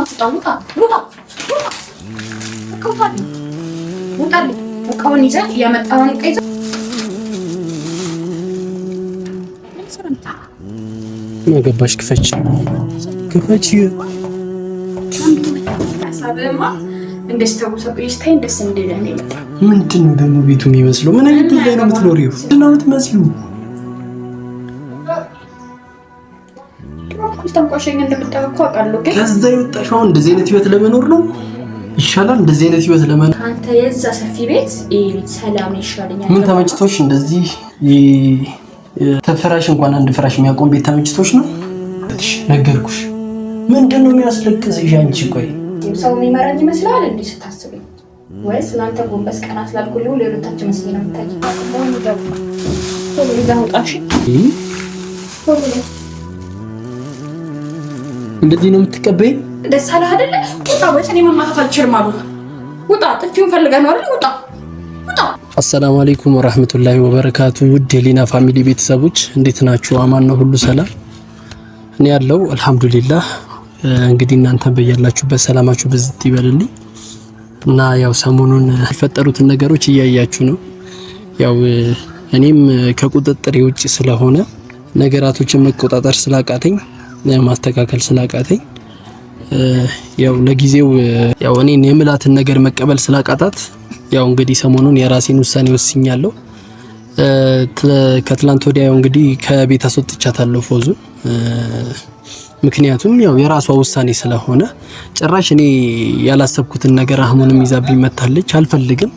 ውጣ፣ ውጣ፣ ውጣ። እቃውን ይዘህ ያመጣኸውን እቃ ይዘህ ምን አገባሽ? ክፈች፣ ክፈች። ምንድን ነው ደግሞ ቤቱ የሚመስለው? ምን አይነት ቤት ላይ ነው የምትኖሪው? ምንድን ነው የምትመስዪው? ከዛ የወጣሽው አሁን እንደዚህ አይነት ህይወት ለመኖር ነው? ይሻላል እንደዚህ አይነት ህይወት ለመኖር። ከአንተ የዛ ሰፊ ቤት ይሄ ቤት ሰላም ይሻለኛል። ምን ተመችቶሽ እንደዚህ ተፈራሽ እንኳን አንድ ፍራሽ የሚያቆም ቤት ተመችቶሽ ነው? ነገርኩሽ። ምንድን ነው የሚያስለቅስሽ አንቺ? ቆይ ሰው የሚመራኝ ይመስላል እንዴ ስታስበኝ? ወይስ ለአንተ ጎንበስ ቀና ስላልኩልህ ሌሎታችን መስሎኝ ነው የምታውቂው? እንደዚህ ነው የምትቀበይኝ? ደስ አለህ አይደለ? ውጣ! ወይስ እኔ መማታት አልችልም አሉ። ውጣ! ጥፊውን ፈልገህ ነው አይደል? ውጣ! ውጣ! አሰላሙ አለይኩም ወራህመቱላሂ ወበረካቱ። ውድ የሊና family ቤተሰቦች እንዴት ናችሁ? አማን ነው ሁሉ ሰላም? እኔ ያለው አልሐምዱሊላህ። እንግዲህ እናንተም በያላችሁበት ሰላማችሁ ብዝት ይበልልኝ እና ያው ሰሞኑን የሚፈጠሩትን ነገሮች እያያችሁ ነው። ያው እኔም ከቁጥጥር ውጭ ስለሆነ ነገራቶችን መቆጣጠር ስላቃተኝ ማስተካከል ስላቃተኝ ያው ለጊዜው ያው እኔን የምላትን ነገር መቀበል ስላቃታት ያው እንግዲህ ሰሞኑን የራሴን ውሳኔ ወስኛለሁ። ከትላንት ወዲያ ያው እንግዲህ ከቤት አስወጥቻታለሁ ፎዙን። ምክንያቱም ያው የራሷ ውሳኔ ስለሆነ ጭራሽ እኔ ያላሰብኩትን ነገር አህሙንም ይዛብኝ መታለች። አልፈልግም፣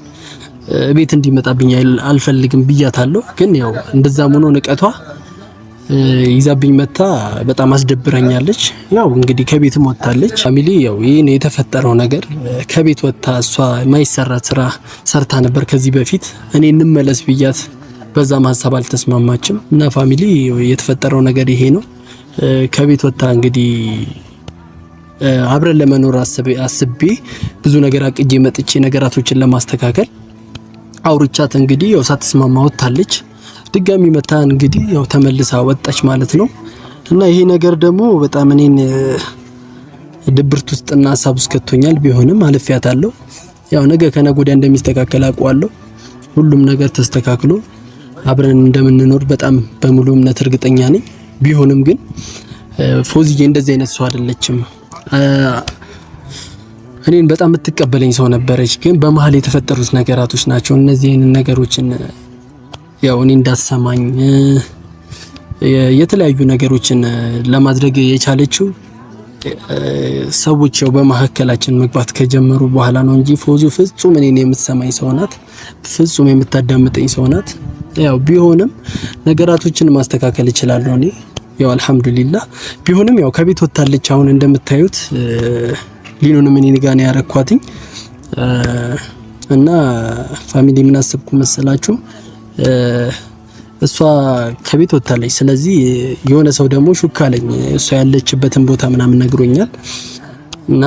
ቤት እንዲመጣብኝ አልፈልግም ብያታለሁ። ግን ያው እንደዛም ሆኖ ንቀቷ ይዛብኝ መታ በጣም አስደብረኛለች። ያው እንግዲህ ከቤትም ወጥታለች። family ያው ይህን የተፈጠረው ነገር ከቤት ወጥታ እሷ የማይሰራ ስራ ሰርታ ነበር ከዚህ በፊት እኔ እንመለስ ብያት በዛም ሀሳብ አልተስማማችም እና family የተፈጠረው ነገር ይሄ ነው። ከቤት ወጥታ እንግዲህ አብረን ለመኖር አስቤ ብዙ ነገር አቅጄ መጥቼ ነገራቶችን ለማስተካከል አውርቻት እንግዲህ ያው ሳትስማማ ወጥታለች። ድጋሚ መታ እንግዲህ ያው ተመልሳ ወጣች ማለት ነው። እና ይሄ ነገር ደግሞ በጣም እኔን ድብርት ውስጥና ሀሳብ ውስጥ ከቶኛል። ቢሆንም አልፌያታለሁ። ያው ነገ ከነገ ወዲያ እንደሚስተካከል አውቀዋለሁ። ሁሉም ነገር ተስተካክሎ አብረን እንደምንኖር በጣም በሙሉ እምነት እርግጠኛ ነኝ። ቢሆንም ግን ፎዝዬ እንደዚህ አይነት ሰው አይደለችም። እኔን በጣም የምትቀበለኝ ሰው ነበረች። ግን በመሀል የተፈጠሩት ነገራቶች ናቸው እነዚህ አይነት ነገሮችን ያው እኔ እንዳሰማኝ የተለያዩ ነገሮችን ለማድረግ የቻለችው ሰዎች ያው በመሀከላችን መግባት ከጀመሩ በኋላ ነው እንጂ ፎዙ ፍጹም እኔን የምትሰማኝ ሰው ናት። ፍጹም የምታዳምጠኝ ሰው ናት። ያው ቢሆንም ነገራቶችን ማስተካከል እችላለሁ እኔ ያው አልሐምዱሊላህ። ቢሆንም ያው ከቤት ወጥታለች። አሁን እንደምታዩት ሊኑንም እኔ ጋር ነው ያረኳትኝ እና family ምን አሰብኩ መሰላችሁ? እሷ ከቤት ወጥታለች። ስለዚህ የሆነ ሰው ደግሞ ሹክ አለኝ። እሷ ያለችበትን ቦታ ምናምን ነግሮኛል እና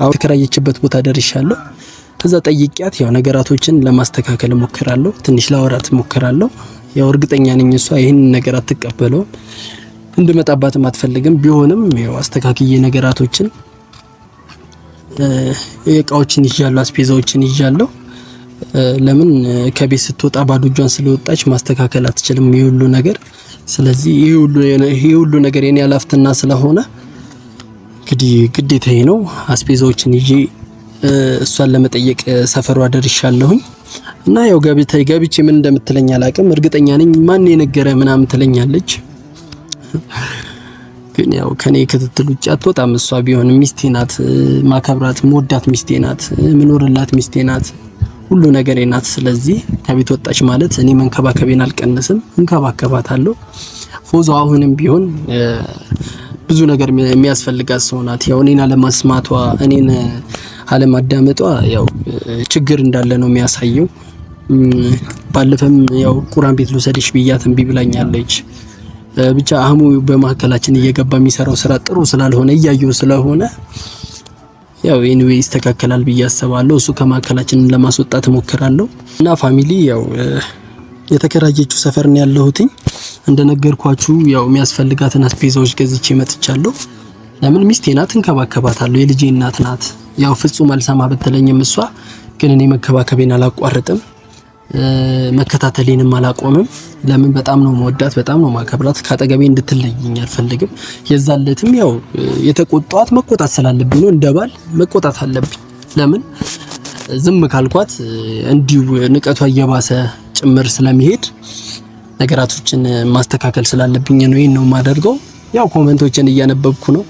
አሁን የተከራየችበት ቦታ ደርሻለሁ። ከዛ ጠይቂያት ያው ነገራቶችን ለማስተካከል እሞክራለሁ። ትንሽ ላወራት እሞክራለሁ። ያው እርግጠኛ ነኝ እሷ ይህንን ነገር አትቀበለውም፣ እንድመጣባትም አትፈልግም። ቢሆንም ያው አስተካክዬ ነገራቶችን እቃዎችን ይዣለሁ፣ አስቤዛዎችን ይዣለሁ። ለምን ከቤት ስትወጣ ባዶ እጇን ስለወጣች ማስተካከል አትችልም ይሄ ሁሉ ነገር። ስለዚህ ይሄ ሁሉ ነገር የኔ ኃላፊነት ስለሆነ እንግዲህ ግዴታዬ ነው። አስቤዛዎችን ይዤ እሷን ለመጠየቅ ሰፈሯ ደርሻለሁኝ እና ያው ገብቼ ምን እንደምትለኝ አላቅም። እርግጠኛ ነኝ ማን የነገረ ምናምን ትለኛለች። ግን ያው ከኔ ክትትል ውጭ አትወጣም። እሷ ቢሆን ሚስቴ ናት፣ ማከብራት፣ መወዳት ሚስቴ ናት፣ ምኖርላት ሚስቴ ናት፣ ሁሉ ነገሬ ናት። ስለዚህ ከቤት ወጣች ማለት እኔ መንከባከቤን አልቀንስም፣ እንከባከባታለሁ። ፎዞ አሁንም ቢሆን ብዙ ነገር የሚያስፈልጋት ሰው ናት። ያው እኔን አለመስማቷ እኔን አለማዳመጧ ያው ችግር እንዳለ ነው የሚያሳየው። ባለፈም ያው ቁራን ቤት ልውሰድሽ ብያት እምቢ ብላኛለች። ብቻ አህሙ በመካከላችን እየገባ የሚሰራው ስራ ጥሩ ስላልሆነ እያየው ስለሆነ ያው anyway ይስተካከላል ብዬ አስባለሁ። እሱ ከመካከላችን ለማስወጣት እሞክራለሁ እና family ያው የተከራየችው ሰፈር ነው ያለሁትኝ። እንደነገርኳችሁ ያው የሚያስፈልጋትን አስቤዛዎች ገዝቼ መጥቻለሁ። ለምን ሚስቴ ናት፣ እንከባከባታለሁ። የልጄ እናት ናት። ያው ፍጹም አልሰማ ብትለኝም እሷ ግን እኔ መከባከቤን አላቋርጥም፣ መከታተሌንም አላቆምም። ለምን በጣም ነው መወዳት፣ በጣም ነው ማከብራት። ካጠገቤ እንድትለይኝ አልፈልግም። የዛለትም ያው የተቆጣዋት መቆጣት ስላለብኝ ነው። እንደ ባል መቆጣት አለብኝ። ለምን ዝም ካልኳት እንዲሁ ንቀቷ እየባሰ ጭምር ስለሚሄድ ነገራቶችን ማስተካከል ስላለብኝ ነው ይሄን ነው የማደርገው። ያው comment ኦችን እያነበብኩ ነው።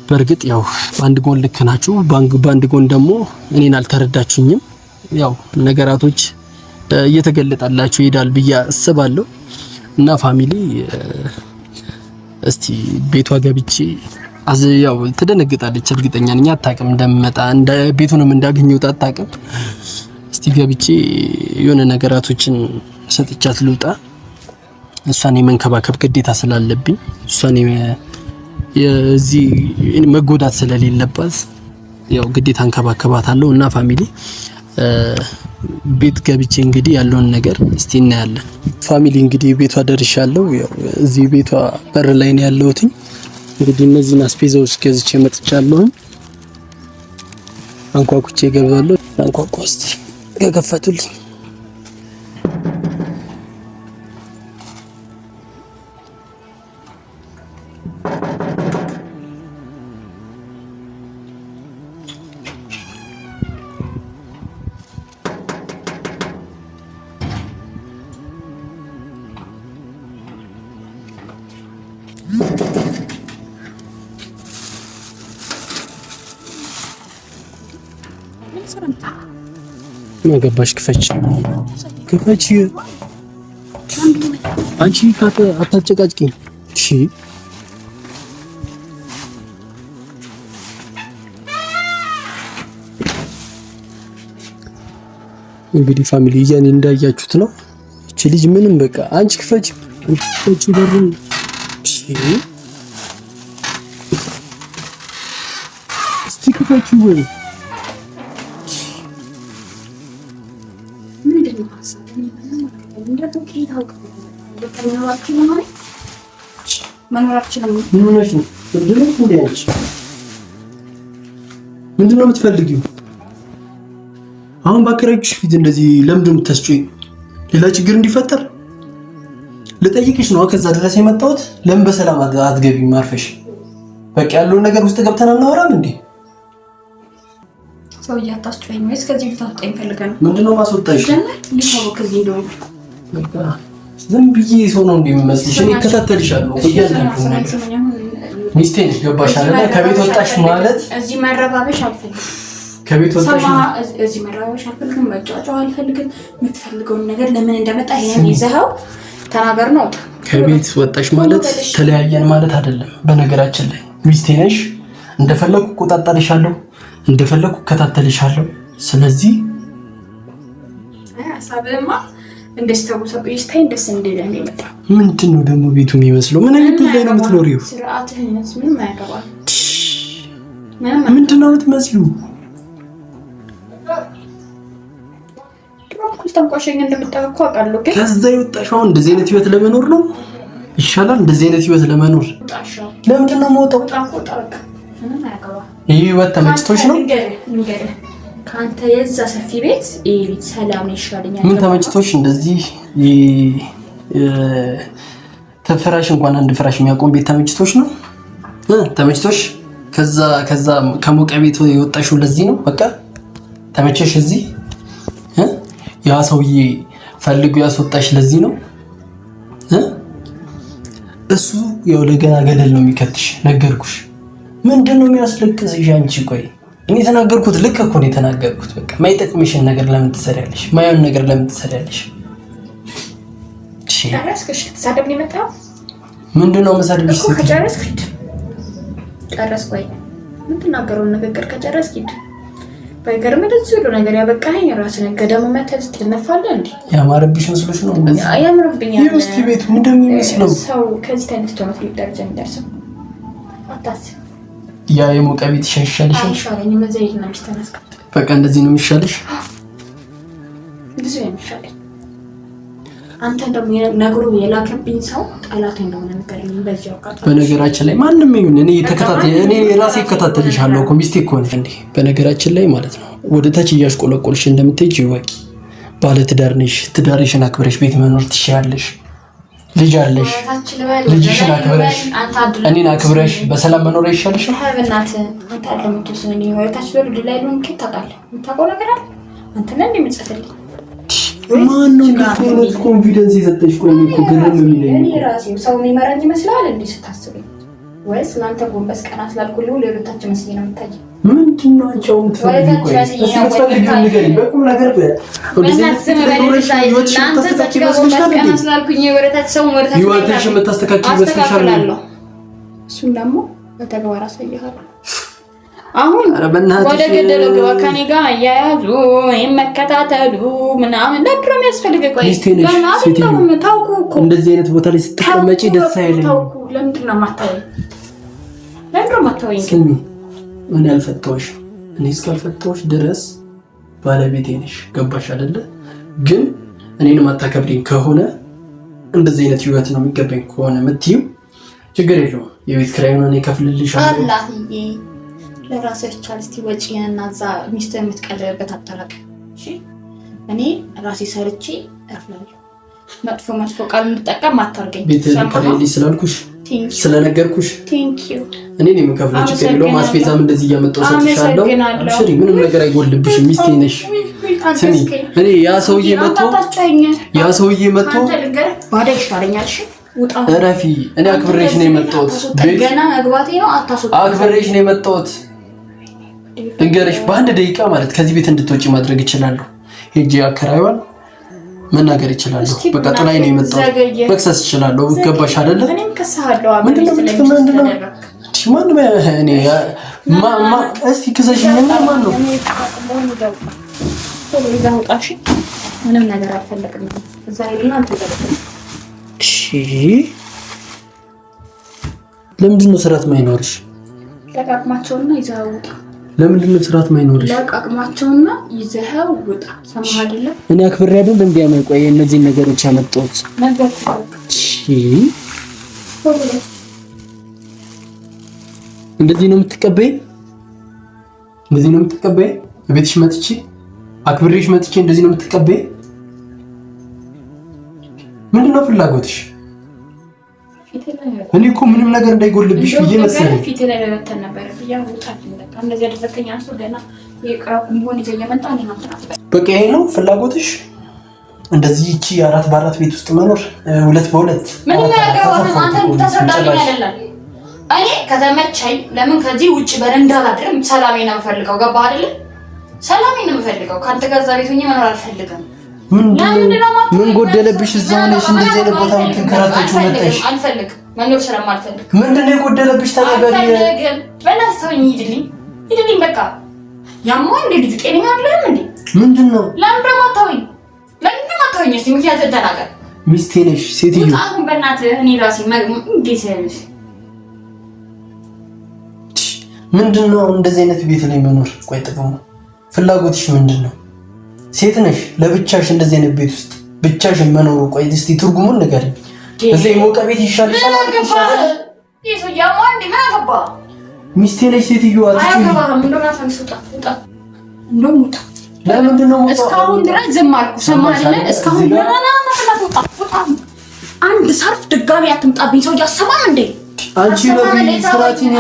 በእርግጥ ያው በአንድ ጎን ልክ ናችሁ፣ በአንድ ጎን ደግሞ እኔን አልተረዳችሁኝም። ያው ነገራቶች እየተገለጣላችሁ ይሄዳል ብዬ አስባለሁ። እና family እስቲ ቤቷ ገብቼ ያው ትደነግጣለች፣ እርግጠኛ ነኝ። አታውቅም እንደምመጣ ቤቱንም እንዳገኘሁት አታውቅም። እስቲ ገብቼ የሆነ ነገራቶችን ሰጥቻት ልውጣ። እሷን የመንከባከብ ግዴታ ስላለብኝ እሷን የዚህ መጎዳት ስለሌለባት ያው ግዴታ እንከባከባታለሁ። እና family ቤት ገብቼ እንግዲህ ያለውን ነገር እስቲ እናያለን። family እንግዲህ ቤቷ ደርሻለሁ። ያው እዚህ ቤቷ በር ላይ ነው ያለሁት። እንግዲህ እነዚህን አስቤዛዎች ገዝቼ መጥቻለሁ። አንኳኩቼ እገባለሁ። አንኳኳ እስቲ ከከፈቱልኝ ገባሽ? ክፈች፣ ክፈች። አንቺ አታጨቃጭቂኝ። እሺ እንግዲህ family እያኔ እንዳያችሁት ነው። እቺ ልጅ ምንም በቃ አንቺ ክፈች፣ ክፈች በሩን። እሺ እስቲ ክፈች ወይ ምንድን ነው የምትፈልጊው? አሁን ባከራዮችሽ ፊት እንደዚህ ለምንድን ነው የምታስጮይኝ? ሌላ ችግር እንዲፈጠር ልጠይቅሽ ነው ከዛ ድረስ የመጣሁት። ለምን በሰላም አትገቢም? አርፈሽ በቃ ያለውን ነገር ውስጥ ገብተን አናወራም እንዴ? ሰውዬ አታስጮኸኝ ወይስ ከዚህ ልታስወጣኝ ፈልገህ ነው? ምንድን ነው ማስወጣሽ? ዝም ብዬ ሰው ነው እንደሚመስልሽ? እኔ እከታተልሻለሁ። ሚስቴ ነሽ፣ ገባሽ አይደለ? ከቤት ወጣሽ ማለት እዚህ መረባበሽ አልፈልግም። ከቤት ወጣሽ እዚህ መረባበሽ አልፈልግም። መጫጫው አልፈልግም። የምትፈልገውን ነገር ለምን እንደመጣ ይሄን ይዘኸው ተናገር ነው። ከቤት ወጣሽ ማለት ተለያየን ማለት አይደለም። በነገራችን ላይ ሚስቴ ነሽ፣ እንደፈለኩ እቆጣጠርሻለሁ፣ እንደፈለኩ እከታተልሻለሁ። ስለዚህ ሀሳብህማ ምንድን ነው ደግሞ ቤቱ የሚመስለው? ምን አይነት ቤት ላይ ነው የምትኖሪው? ምንድን ነው የምትመስሉ? ከዛ የወጣሽው አሁን እንደዚህ አይነት ህይወት ለመኖር ነው ይሻላል። እንደዚህ አይነት ህይወት ለመኖር ለምንድን ነው የምወጣው? ይህ ህይወት ተመችቶሽ ነው? ከአንተ የዛ ሰፊ ቤት ይሄ ቤት ሰላም ይሻለኛል። ምን ተመችቶሽ እንደዚህ ተፍራሽ እንኳን አንድ ፍራሽ የሚያቆም ቤት ተመችቶሽ ነው? ተመችቶሽ ከዛ ከዛ ከሞቀ ቤት የወጣሽው ለዚህ ነው። በቃ ተመቸሽ እዚህ ያ ሰውዬ ፈልጎ ያስወጣሽ ለዚህ ነው። እሱ ያው ለገና ገደል ነው የሚከትሽ። ነገርኩሽ። ምንድን ነው የሚያስለቅስሽ አንቺ? ቆይ እኔ የተናገርኩት ልክ እኮ ነው የተናገርኩት። በቃ ማይጠቅምሽን ነገር ለምን ትሰሪያለሽ? ማየውን ነገር ለምን ትሰሪያለሽ? ምንድን ነው መሳደብሽ? ከጨረስክ ሂድ። ጨረስክ ወይ? የምትናገረውን ንግግር ከጨረስክ ሂድ። ባይገርምህ ለዚህ ሁሉ ነገር ያበቃኸኝ ራስህ ነህ። ገደሙ መተህ ትነፋለህ እንዴ? ያማረብሽ መስሎሽ ነው? እንደዚህ ያምርብኛል። ይኸው እስኪ ቤቱ ምንድን ነው የሚመስለው? ሰው ከዚህ ተነስቶ ነው ትልቅ ደረጃ የሚደርሰው። አታስብ። ያ የሞቀ ቤት ይሻልሽ? አይሻለኝም። እዚያ ሂድና ሚስትህን አስቀምጥ። በቃ እንደዚህ ነው የሚሻልሽ? ብዙ ነው የሚሻለኝ። አንተ ደግሞ ነግሮ የላከብኝ ሰው ጠላት እንደሆነ ንገረኝ። በዚህ አጋጣሚ በነገራችን ላይ ማንም ይሁን እኔ ተከታታይ እኔ ራሴ እከታተልሻለሁ እኮ ሚስቴ እኮ ነሽ እንዴ። በነገራችን ላይ ማለት ነው ወደ ታች እያሽቆለቆልሽ እንደምትሄጂ ይወቂ። ባለ ትዳር ነሽ። ትዳርሽን አክብረሽ ቤት መኖር ትችያለሽ። ልጅ አለሽ። ልጅሽን አክብረሽ እኔን አክብረሽ በሰላም መኖር አይሻልሽም? አንተ ማነው እንደዚህ አይነት confidence የሰጠሽ? ቆይ እኮ ግርም የሚለኝ እኔ ራሴ ሰው የሚመራኝ ይመስላል እንዴ ስታስበኝ? ወይስ ለአንተ ጎንበስ ቀና ስላልኩልህ ሌሎታች መስዬ ነው የምታየው? ምንድን ነው አንቺ አሁን የምትፈልጊው? ቆይ እስኪ የምትፈልጊውን ንገሪኝ በቁም ነገር። ህይወትሽ የምታስተካክል ይመስልሻል? እሱን ደግሞ በተግባር አሳይሃለሁ። አሁን ወደ ገደለው ግባ። ከኔ ጋር አያያዙ ወይም መከታተሉ ምናምን ለድሮ የሚያስፈልግ ቆይ ታውኩ እኮ እንደዚህ አይነት ቦታ ላይ ስትቀመጪ ደስ አይልም። ለምንድን ነው የማታወኝ? ለምንድን ነው የማታወኝ? ስሚ፣ እኔ አልፈታሁሽም። እኔ እስካልፈታሁሽ ድረስ ባለቤቴ ነሽ። ገባሽ አይደለ? ግን እኔን የማታከብሪኝ ከሆነ እንደዚህ አይነት ህይወት ነው የሚገባኝ ከሆነ የምትይው ችግር የለውም። የቤት ኪራዩን እኔ እከፍልልሻለሁ። አላህዬ ለራስህ ቻል። እስቲ ወጪህን እና እዛ ሚስትህ የምትቀልብበት አታላቅ። እሺ እኔ ራሴ ሰርቼ እከፍላለሁ። መጥፎ መጥፎ ቃል እንድጠቀም አታርገኝ። ቤት ልከራይልኝ ስላልኩሽ ስለነገርኩሽ እኔ ነው የምከፍለው። ችግር የለውም። አስቤዛም እንደዚህ እያመጣሁ ሰጥሻለሁ። አብሽሪ፣ ምንም ነገር አይጎልብሽም። ሚስቴ ነሽ። ስሚ፣ እኔ ያ ሰውዬ መጥቶ ያ ሰውዬ መጥቶ ባዳ ይሻለኛል። እሺ እረፊ። እኔ አክብሬሽ ነው የመጣሁት። ገና መግባቴ ነው። አታስወጣኝ። አክብሬሽ ነው የመጣሁት። ልንገርሽ፣ በአንድ ደቂቃ ማለት ከዚህ ቤት እንድትወጪ ማድረግ እችላለሁ። ሄጄ አከራይዋን መናገር እችላለሁ። በቃ ጥላይ ነው የመጣሁት። መክሰስ እችላለሁ። ገባሽ አይደለ? ምንድነው? ማንም እኔ እስኪ ክሰሽኝና ማን ነው ምንም ነገር አልፈለግም። እዛ ሄድና ለምንድን ነው ስርዓት ማይኖርሽ? ለቃቅማቸውና ይዘኸው ውጣ። ለምንድን ነው ስርዓት ማይኖርሽ? ለቃቅማቸውና ይዘኸው ውጣ። ሰማህ አይደለ? እኔ አክብሬ አይደል እንዴ ቆይ እነዚህን ነገሮች ያመጣሁት። እንደዚህ ነው የምትቀበይ? እንደዚህ ነው የምትቀበይ? ቤትሽ መጥቼ አክብሬሽ መጥቼ እንደዚህ ነው የምትቀበይ? ምንድነው ፍላጎትሽ? እኔ እኮ ምንም ነገር እንዳይጎልብሽ ብዬ መሰለኝ። ፊት ላይ መበተን ነበር በቃ ይሄ ነው ፍላጎትሽ? እንደዚህ ይቺ 4 በ4 ቤት ውስጥ መኖር 2 በ2 ምንም ነገር አንተ እንድታስረዳልኝ አይደለም። እኔ ከተመቸኝ ለምን ከዚህ ውጭ በረንዳ አላድርም? ሰላሜን ነው የምፈልገው። ገባህ አይደለ? ሰላሜን ነው የምፈልገው። ከአንተ ጋር እዛ ቤት ሆኜ መኖር አልፈልግም። ምን ጎደለብሽ? እዛ ሆነሽ እንደዚህ አይነት ቦታ የምትንከራተችው መጣሽ። አልፈልግም፣ መኖር ስለማልፈልግ። ምንድን ነው የጎደለብሽ? ተናገሪ። አልፈልግም። በእናትህ ተወኝ፣ ሂድልኝ፣ ሂድልኝ። በቃ ያማ እንደ ልጁ ጤነኛ አይደለም እንዴ? ምንድን ነው? ለምን ደግሞ አታወኝ? ለምን አታወኝ? እስኪ ምክንያት ተናገር። ሚስቴ ነሽ ሴትዮ። አሁን በእናትህ እኔ ራሴ እንዴት ያለሽ ምንድን ነው እንደዚህ አይነት ቤት ላይ መኖር? ቆይ ጥቅሙ ፍላጎትሽ ምንድን ነው? ሴት ነሽ ለብቻሽ እንደዚህ አይነት ቤት ውስጥ ብቻሽን መኖሩ፣ ቆይ እስቲ ትርጉሙን ንገሪኝ። እዚህ የሞቀ ቤት ይሻልሻል። ሚስቴ ነሽ ሴትዮዋ። ለምንድን ነው እስካሁን ድረስ ዝም አልኩ? ሰማህ? እስካሁን አንድ ሳርፍ ድጋሚ አትምጣብኝ። ሰው እያሰማህ እንዴ? አንቺ ረፊ ስራቲን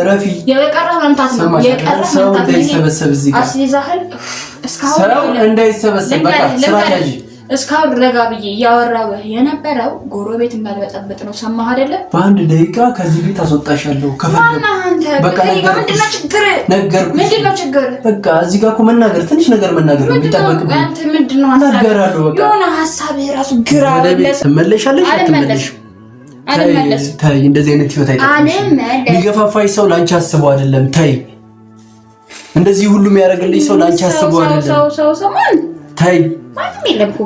ረፊ የቀረ መምታት ነው። የቀረ ሰው እንዳይሰበሰብ እዚህ ጋር ሰው እንዳይሰበሰብ በቃ ስራት ያዢ። እስካሁን ረጋ ብዬ እያወራሁህ የነበረው ጎረቤት እንዳልበጠበጥ ነው። ሰማህ አይደለ? በአንድ ደቂቃ ከዚህ ቤት አስወጣሻለሁ። በቃ ነገርኩሽ። ምንድን ችግር? በቃ እዚህ ጋር እኮ መናገር ትንሽ ነገር መናገር ነው የሚጠበቅብኝ። እናገራለሁ። በቃ የሆነ ሀሳብህ ራሱ ግራ። ትመለሻለሽ አትመለሽም? አልመለስም። ተይ፣ እንደዚህ አይነት ህይወት አይጠቅምሽም። የሚገፋፋሽ ሰው ለአንቺ አስበው አይደለም። ተይ፣ እንደዚህ ሁሉ የሚያደርግልሽ ሰው ለአንቺ አስበው አይደለም። ተይ፣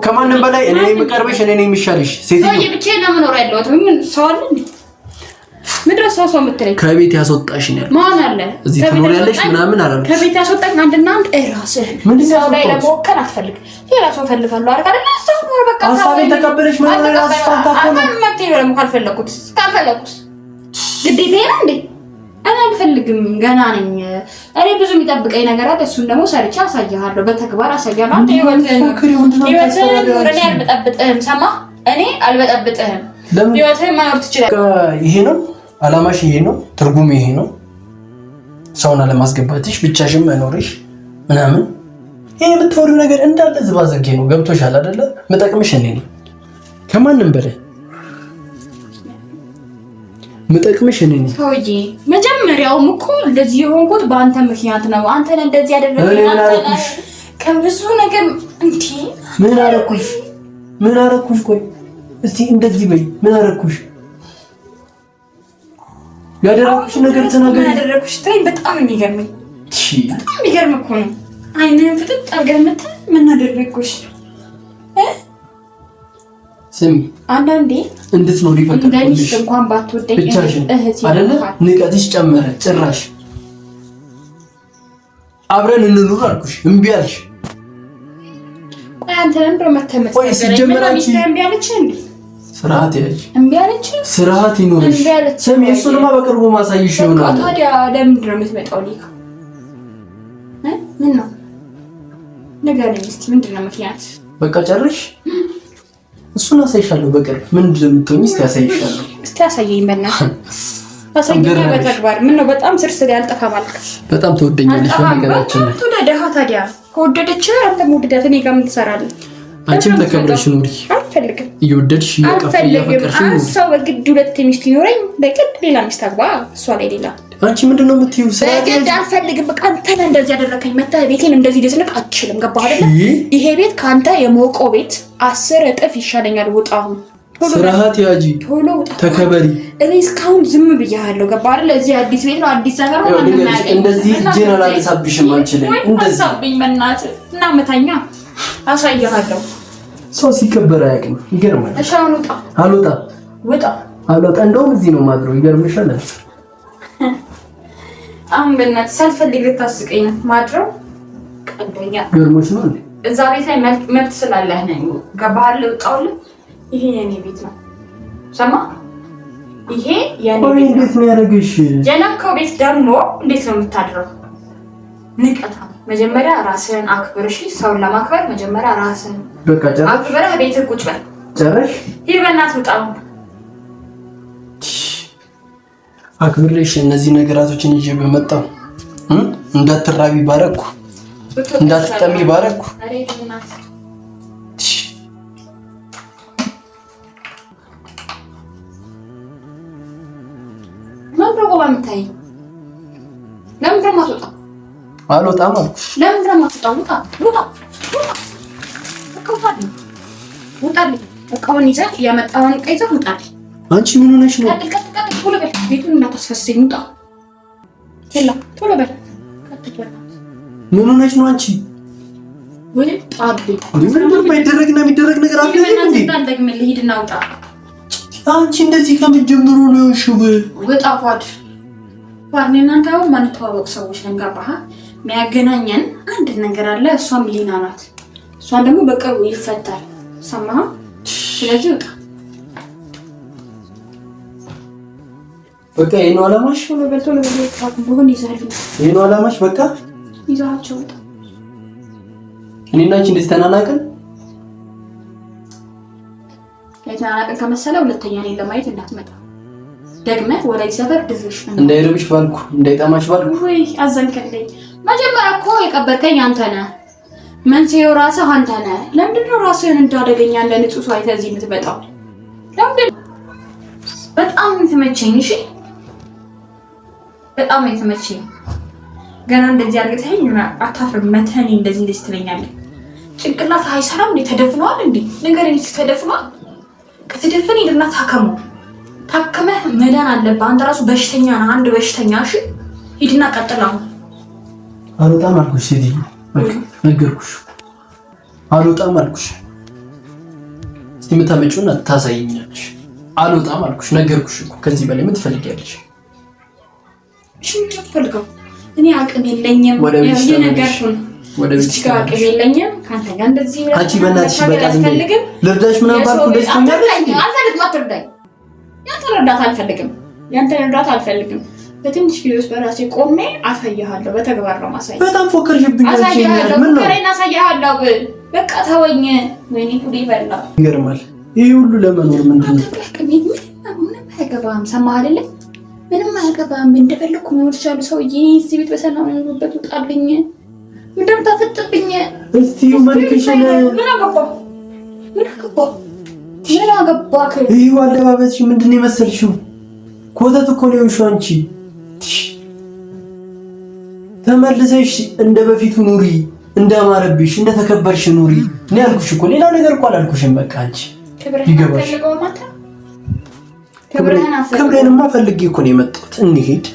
ከማንም በላይ እኔ የምቀርብሽ እኔ ነኝ የሚሻልሽ። ሴትዮ ብቻዬን ነው የምኖር ያለሁት። ምን ሰው አለ እንዴ? ምንድን ሰው ሰው የምትለኝ? ከቤት ያስወጣሽ ነው ያልኩት። ማን አለ እዚህ ትኖሪያለሽ ምናምን አላልኩሽ። ከቤት ያስወጣኝ አንድና አንድ እራስህ። ሰው ላይ ለመወከል አትፈልግ። ሌላ ሰው እፈልጋለሁ አይደል? ሰው ነው በቃ። ሀሳቤን ተቀበለሽ ማለት ራስሽ ፋንታ እኮ ነው። ካልፈለኩት ካልፈለኩት ግዴታ ነው እንዴ? እኔ አልፈልግም፣ ገና ነኝ። እኔ ብዙ የሚጠብቀኝ ነገር አለ። እሱን ደግሞ ሰርቼ አሳይሃለሁ፣ በተግባር አሳይሃለሁ። አንተ ህይወትህን እኔ አልበጠብጥህም። ሰማህ? እኔ አልበጠብጥህም። ህይወትህን መኖር ትችላለህ። ይሄ ነው አላማሽ፣ ይሄ ነው ትርጉም፣ ይሄ ነው ሰውን አለማስገባትሽ፣ ብቻሽን መኖርሽ ምናምን። ይሄ የምታወሪው ነገር እንዳለ ዝባዝንኬ ነው። ገብቶሻል አይደለ? ምጠቅምሽ እኔ ነኝ ከማንም በላይ ምጠቅምሽ እኔ ነኝ። ሰውዬ መጀመሪያውም እኮ እንደዚህ የሆንኩት በአንተ ምክንያት ነው። አንተ ነህ እንደዚህ ያደረገኝ። ከብዙ ነገር እንዴ! ምን አደረኩሽ? ምን አደረኩሽ? ቆይ እስቲ እንደዚህ በይ። ምን አደረኩሽ? ያደረኩሽ ነገር ተናገሪ። ምን አደረኩሽ? ተይ፣ በጣም የሚገርመኝ በጣም የሚገርም እኮ ነው። ዓይንህን ፍጥጥ አድርገህ መተህ ምን አደረኩሽ? ስሚ፣ አንዳንዴ እንድትኖሪ ፈቀድኩልሽ እንኳን ባትወደኝ ብቻሽን አይደለ? ንቀትሽ ጨመረ። ጭራሽ አብረን እንኑር አልኩሽ፣ እምቢ አልሽ። ቆይ አንተ ለምንድን ነው መተህ ቆይ ሲጀመር አንቺ እምቢ አለች እንዴ? ስርዓት ያዥ፣ እምቢ አለች። ስርዓት ይኑርሽ። ስሚ፣ እሱንማ በቅርቡ ማሳይሽ ይሆናል። ታዲያ ለምንድን ነው የምትመጣው? ሊካ ምን ነው ንገረኝ እስኪ፣ ምንድን ነው ምክንያት? በቃ ጨርሽ። እሱን አሳይሻለሁ በቅርብ ምን እንደምትሆኚ እስኪ አሳይሻለሁ። እስኪ አሳየኝ በእናትህ አሳየኝ በተግባር። ምን ነው በጣም ስርስር ያልጠፋ ማለት በጣም ትወደኛለሽ። በነገራችን ላይ ትውደድህ። ታዲያ ከወደደች አንተ መውደዳት እኔ ጋር ምን ትሰራለህ? አንቺም ተከብረሽ ኑሪ። አልፈልግም። እየወደድሽ እያፈቀርሽ ኑሪ። ሰው በግድ ሁለት ሚስት ይኖረኝ በግድ ሌላ ሚስት አግባ፣ እሷ ላይ ሌላ። አንቺ ምንድን ነው የምትይው? በግድ አልፈልግም። በቃ አንተ ነህ እንደዚህ ያደረከኝ። መተህ ቤቴን እንደዚህ ልትንቅ አትችልም። ገባህ አይደለ? ይሄ ቤት ከአንተ የሞቀው ቤት 10 እጥፍ ይሻለኛል። ውጣ አሁን። ስርዓት ያጂ፣ ተከበሪ። እኔ እስካሁን ዝም ብያለሁ። ገባህ አይደለ? እዚህ አዲስ ቤት ነው፣ አዲስ ሰፈር ነው። እንደዚህ እጄን አላነሳብሽም አንቺ ላይ እንደዚህ አሳብኝ። በእናትህ እና መታኛ አሳይሃለሁ። ሰው ሲከበር አያውቅም። ይገርማል። እሺ አሁን ውጣ። አልወጣም። ውጣ። አልወጣም። እንደውም እዚህ ነው የማድረው። ይገርምሻል። አሁን በእናትህ ሳልፈልግ ልታስቀኝ ነው ማድረው። ቀልደኛ ገርሞሽ ነው እንዴ? እዛ ቤት ላይ መብት ስላለህ ነው። ገባህ አይደል? ወጣሁልህ። ይሄ የኔ ቤት ነው። ሰማህ? ይሄ የኔ ቤት ነው። እንዴት ነው ያደረግሽ? የነካው ቤት ደግሞ እንዴት ነው የምታድረው? ንቀታ መጀመሪያ ራስህን አክብር። እሺ፣ ሰውን ለማክበር መጀመሪያ ራስህን በቃ ጨረሽ፣ አክብረህ ቤትህ ቁጭ በል። ጨረሽ? ይህ በእናትህ ውጣ። አክብሬሽ እነዚህ ነገራቶችን ይዤ በመጣሁ እንዳትራቢ ባረኩ፣ እንዳትጠሚ ባረኩ። አልወጣም አልኩሽ። ለምንድን ነው የማትወጣው? ውጣ! ውጣ! ውጣ! ውጣልኝ! እቃውን ይዘህ ያመጣኸውን ዕቃ ይዘህ ውጣልኝ። አንቺ ምን ሆነሽ ነው? ቀጥል፣ ቀጥል፣ ቀጥል። ቶሎ በል፣ ቤቱን እንዳታስፈስኝ። ውጣ! የላ ቶሎ በል። ምን ሆነሽ ነው አንቺ? ውጣልኝ! ምንም የማይደረግና የሚደረግ ነገር አለ እንዴ? እንዳልደግምልህ ሂድና ውጣ። አንቺ እንደዚህ ከመጀመሩ ነው የሆንሽው። ውጣ ፏድ ፏድ። እኔ እናንተ አሁን ማንተዋወቅ ሰዎች ነን። ገባህ? የሚያገናኘን አንድ ነገር አለ። እሷም ሊና ናት። እሷን ደግሞ በቅርቡ ይፈታል። ሰማህ? ስለዚህ ውጣ። በቃ ይሄ ነው አላማሽ። ቶሎ በል ቶሎ በል። ቢሆን ይዘህልኝ ይሄ ነው አላማሽ። በቃ ይዘሃቸው ውጣ። እኔና አንቺ እንደዚህ ተናናቅን የተናናቅን ከመሰለ ሁለተኛ እኔን ለማየት እንዳትመጣ ደግመህ ወደዚህ ሰፈር ድርሽ እንዳይርብሽ ባልኩ፣ እንዳይጠማሽ ባልኩ። ወይ አዘንከልኝ። መጀመሪያ እኮ የቀበርከኝ አንተ ነህ። መንስኤው ራስህ አንተ ነህ። ለምንድን ነው ራስህን እንዳደገኛ እንደ ንጹህ ሰው አይተህ እዚህ የምትመጣው? ለምንድን በጣም ነው የተመቸኝ። እሺ በጣም ነው የተመቸኝ። ገና እንደዚህ አድርገኸኝ አታፍርም? መተህ እንደዚህ እንደዚህ ትለኛለህ። ጭንቅላት አይሰራም እንዴ? ተደፍኗል እንዴ? ንገረኝ፣ ተደፍኗል? ከተደፈነ ሂድና ታከመው። ታክመህ መዳን አለብህ። አንተ ራሱ በሽተኛ ነህ፣ አንድ በሽተኛ። እሺ ሂድና ቀጥል። አሁን አልወጣም አልኩሽ ሴትዮ፣ በቃ ነገርኩሽ። አልወጣም አልኩሽ። እስቲ የምታመጪውን ታሳይኛለሽ። አልወጣም አልኩሽ፣ ነገርኩሽ እኮ። ከዚህ በላይ ምን ትፈልጊያለሽ? እሺ ምንድን ነው የምትፈልገው? እኔ አቅም የለኝም። ወደ ቤት አቅም የለኝም። ከአንተ ጋር እንደዚህ አንቺ በእናትሽ በቃ ዝም በይ። ልርዳሽ ምናምን ባልኩ እንደዚህ ትሆኛለሽ። አልፈልግም። አትርዳኝ። ያንተን እርዳታ አልፈልግም። ያንተን እርዳታ አልፈልግም። በትንሽ ጊዜ ውስጥ በራሴ ቆሜ አሳይሃለሁ። በተግባር ነው ማሳየው። በጣም ፎከርሽብኝ። አሳይሃለሁ። ፎከሬን አሳይሃለሁ። በቃ ተወኝ። ወይኔ ጉዴ ፈላ። ይገርማል። ይህ ሁሉ ለመኖር ምንድን ነው? ምንም አያገባህም። ሰማህ አይደለ? ምንም አያገባህም። እንደፈለኩ መኖር ይችላሉ። ሰውዬ እዚህ ቤት በሰላም የሚኖሩበት ውጣልኝ። ምንድን ነው የምታፈጥብኝ? እስቲ መልክሽን ምን አገባህ? ምን አገባህ? ምን አገባህ? ይህ አለባበስሽ ምንድን ነው የመሰልሽው? ኮተት እኮ ነው የሆንሽው አንቺ። ተመልሰሽ እንደ በፊቱ ኑሪ፣ እንዳማረብሽ እንደተከበርሽ ኑሪ እኔ ያልኩሽ እኮ ሌላ ነገር እኮ አላልኩሽም። በቃ አንቺ ይገባሽ። ክብሬንማ ፈልጌ እኮ ነው የመጣሁት። እንሂድ፣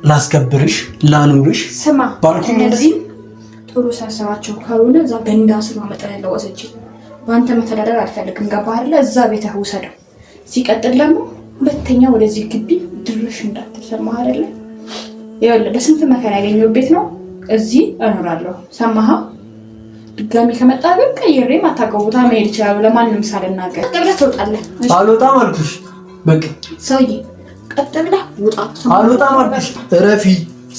ላስከብርሽ፣ ላኑርሽ። ስማ ባልኩኝ እንደዚህ ቶሎ ሰብስባቸው ካልሆነ እዛ ገንዳ ስር መጠን ያለው ወስጄ በአንተ መተዳደር አልፈልግም። ገባህ አይደለ? እዛ ቤትህ ውሰደው። ሲቀጥል ደግሞ ሁለተኛ ወደዚህ ግቢ ድርሽ እንዳትል። ሰማህ አይደለ? ይኸውልህ በስንት መከራ ያገኘው ቤት ነው። እዚህ እኖራለሁ። ሰማህ? ድጋሚ ከመጣ ግን ቀይሬ ማታውቀው ቦታ መሄድ ይችላሉ። ለማንም ሳልናገር ቀጥ ብለህ ትወጣለህ። አልወጣም አልኩሽ። በቃ ሰውዬ ቀጥ ብለህ ውጣ። አልወጣም አልኩሽ። እረፊ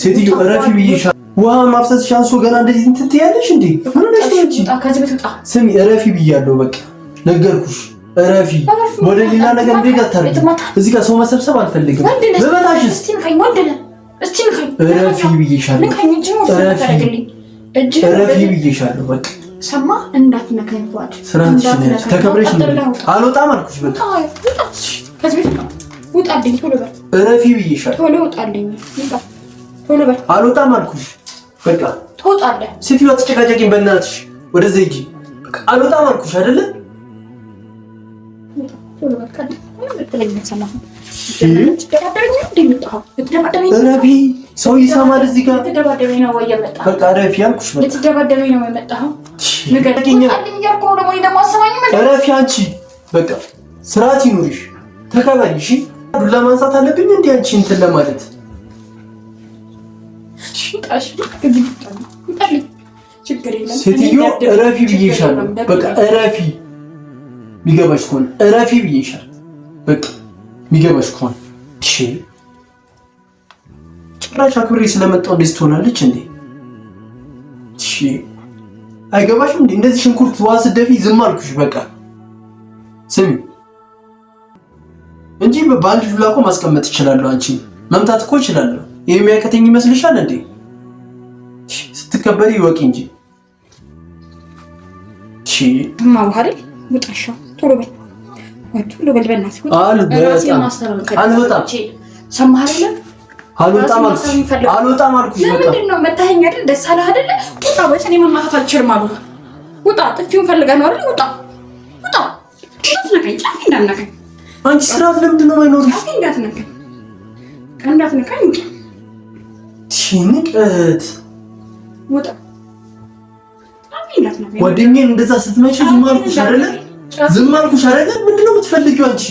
ሴትዮ፣ እረፊ ብዬሻለሁ። ውሃ ማፍሰስ ሻንሶ ገና እንደዚህ እንትን ትያለሽ እንዴ? ምን ሆነሽ ነው አንቺ? ከዚህ ቤት ውጣ። ስሚ እረፊ ብያለሁ። በቃ ነገርኩሽ። እረፊ። ወደ ሌላ ነገር እንዴት አታርጊ። እዚህ ጋር ሰው መሰብሰብ አልፈልግም። በበታሽስ እረፊ ብዬሻለሁ። እረፊ ብዬሻለሁ። በቃ ሰማ እንዳትነካኝ ፏድ ስራትሽን ተከብረሽ አልወጣም አልኩሽ። በቃ ከዚህ ቤት ውጣልኝ። ቶሎ በል እረፊ ብዬሻለሁ። ቶሎ ውጣልኝ። ቶሎ በል አልወጣም አልኩሽ። በቃ ትወጣለህ። ሴትዮዋ አትጨቃጨቂኝ በእናትሽ። ወደዚያ ሂጂ። በቃ አልወጣም አልኩሽ አይደለ? እረፊ። ሰው ይሰማል እዚህ ጋር። በቃ እረፊ አልኩሽ። እረፊ አንቺ። በቃ ስርዓት ይኑርሽ፣ ተከበሪ። እሺ ዱላ ማንሳት አለብኝ እንዴ አንቺ እንትን ለማለት ሴትዮ እረፊ ብዬሻለሁ። በቃ እረፊ። የሚገባሽ ከሆነ እረፊ ብዬሻለሁ። በቃ የሚገባሽ ከሆነ እሺ። ጭራሽ አክብሬ ስለመጣሁ እንደዚህ ትሆናለች እንዴ? እሺ አይገባሽም እንዴ? እንደዚህ ሽንኩርት ውሃ ስትደፊ ዝም አልኩሽ። በቃ ስሚ እንጂ በአንድ ዱላ እኮ ማስቀመጥ እችላለሁ። አንቺ መምታት እኮ እችላለሁ። ይሄ የሚያቅተኝ ይመስልሻል እንዴ? ስትከበሪ ይወቂ እንጂ። እሺ ቶሎ በል ቶሎ በል በእናትህ። አልወጣም። ሰማህ አይደለ? አልወጣም አልኩሽ። ለምንድን ነው መታኸኝ አይደል? ደስ አለህ አይደለ? ውጣ። ወይስ እኔ መማታት አልችልም አሉ። ውጣ። ጥፊውን ፈልገህ ነው አይደል? ውጣ፣ ውጣ። እንዳትነካኝ፣ ጫፍ እንዳትነካኝ። አንቺ ስርዓት ለምንድን ነው የማይኖርሽ? ጫፍ እንዳትነካኝ፣ እንዳትነካኝ። ውጣ። ንቀት። ውጣ። ጓደኛዬን እንደዛ ስትመጪ ዝም አልኩሽ አይደለ? ዝም አልኩሽ አይደለ? ምንድን ነው የምትፈልጊው አንቺ?